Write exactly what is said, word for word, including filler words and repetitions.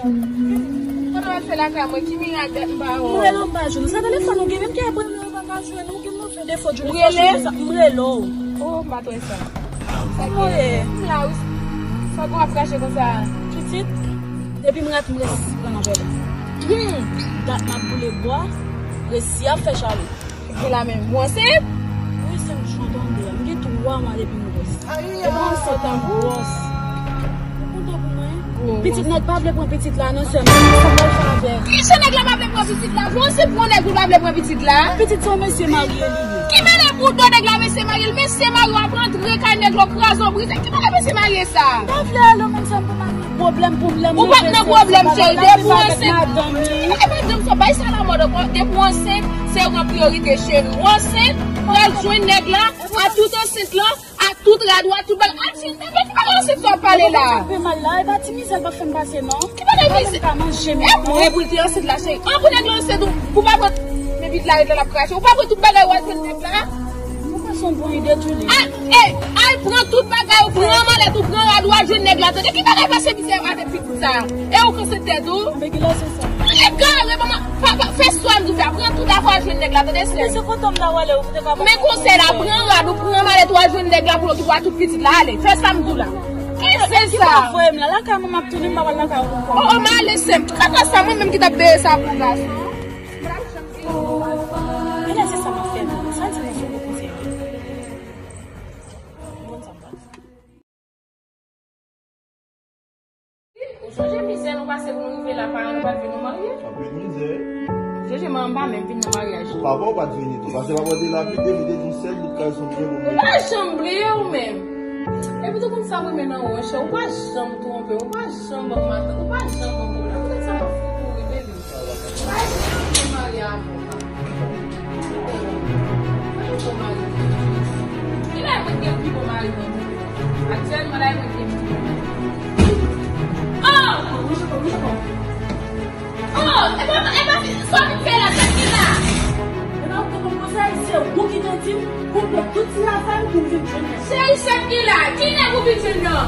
Kote w al fè lakay mwen? Ki mirak dat m pa wè w? M rele w m pa jwenn ou. Sa telefòn ou gen menm ki ap rele w pa ka jwenn ou? Gen move defo djounen sa. M rele w. Oh, m pa t wè sa. Sa gen la wi. Sa gon ap krache konsa? Pitit, depi m rate m resi pran nan vèlè. Hmm, dat m ap boule bwa, resi ap fè chalè. Gen la menm. Ou ansent? Wi, se m jan tande a. M gen twa mwa depi m gwòs. Epa ansent an gwòs. Ou kontan pou mwen? Pitit nèg pa vle pran pitit la non sè m. Sa m pral fè avè l? Kijan nèg la pa vle pran pitit la? Ou ansent pou yon nèg ou pa vle pran pitit la? Pitit se yon mesye marye li ye. Ki mele pou do nèg la mesye marye l? Mesye marye w ap rantre kay nèg la w kraze w brize. Ki bagay mesye marye sa? M pa vle ale menm sè m pou m al nan pwoblèm pou m lè m rive se bagay la menm avèk madanm li. Ki bagay madanm sa? Bay sa la mòd ankò. Depi w ansent, se ou ki an priyorite cheri. Ou ansent, pral jwenn nèg la, a tout ansent lan, a tout rad ou, a tout bagay. A ti, de ki bagay ansent sa w ap pale la? Fè mal la, e pa ti mizè l p ap fè m pase non. Ki bagay mizè? Pa manje m. E bon, e pou l te ansent la cheri. An pou nèg la ansent ou, pou pa pran, men pitit la ret la l ap krache. Ou pa pran tout bagay ou al jwenn nèg la? Ou pa se yon bon ide tou li. Al, ey, al pran tout bagay ou, pran malèt ou, pran rad ou, al jwenn nèg la, tande? Ki bagay pase mizè avèk pitit sa? E ou k ansent tèt ou? Anben ki lè se sa? Egare, manman, pa, pa, fè swa m di w fè, pran tout afè w al jwenn nèg la, tande sè m? Men se kote m ta wale ou te ka. Men konsèy la, pran rad ou, pran malèt ou, al jwenn nèg la pou l okipe w ak tout pitit la, ale, fè sa m di w la. Ki se sa? Ki pa voye m la, lakay mwen m ap tounen, m pa pral lakay ou ankò. Oh, oh, m ale sè m. Kaka sa, mwen menm ki t ap veye sa pou gason. Genlè se sa m ap fè menm. Sa l di mwen se yon bon konsèy. Ou sonje mizè nou pase pou nou rive la, paran nou pa t vle nou marye? Anpil mizè. Jeje, manman m pa menm vin nan maryaj. Papa w pa t vini tou, paske papa w te la pi depi te di yon sèl bout kay son byen pou mwen. Ou pa janm bliye ou menm. Epi tou konn sa m renmen nan ou, monchè, ou pa janm twonpe, ou pa janm ban m matant, ou pa janm ban m pwoblèm. Ou konn sa m ap fou pou ou, baby. Kilè mwen gen pi bon mari mwen? Aktyèlman la mwen gen pi bon mari. Oh! Oh! E pa, e pa sa w vin fè la, sa ki la? E pa ou te konn konsa, se ou ki te di m koupe tout ti afè m pou m vin jwenn mwen. Cheri, sa ki la? Ki nèg ou vin jwenn nan?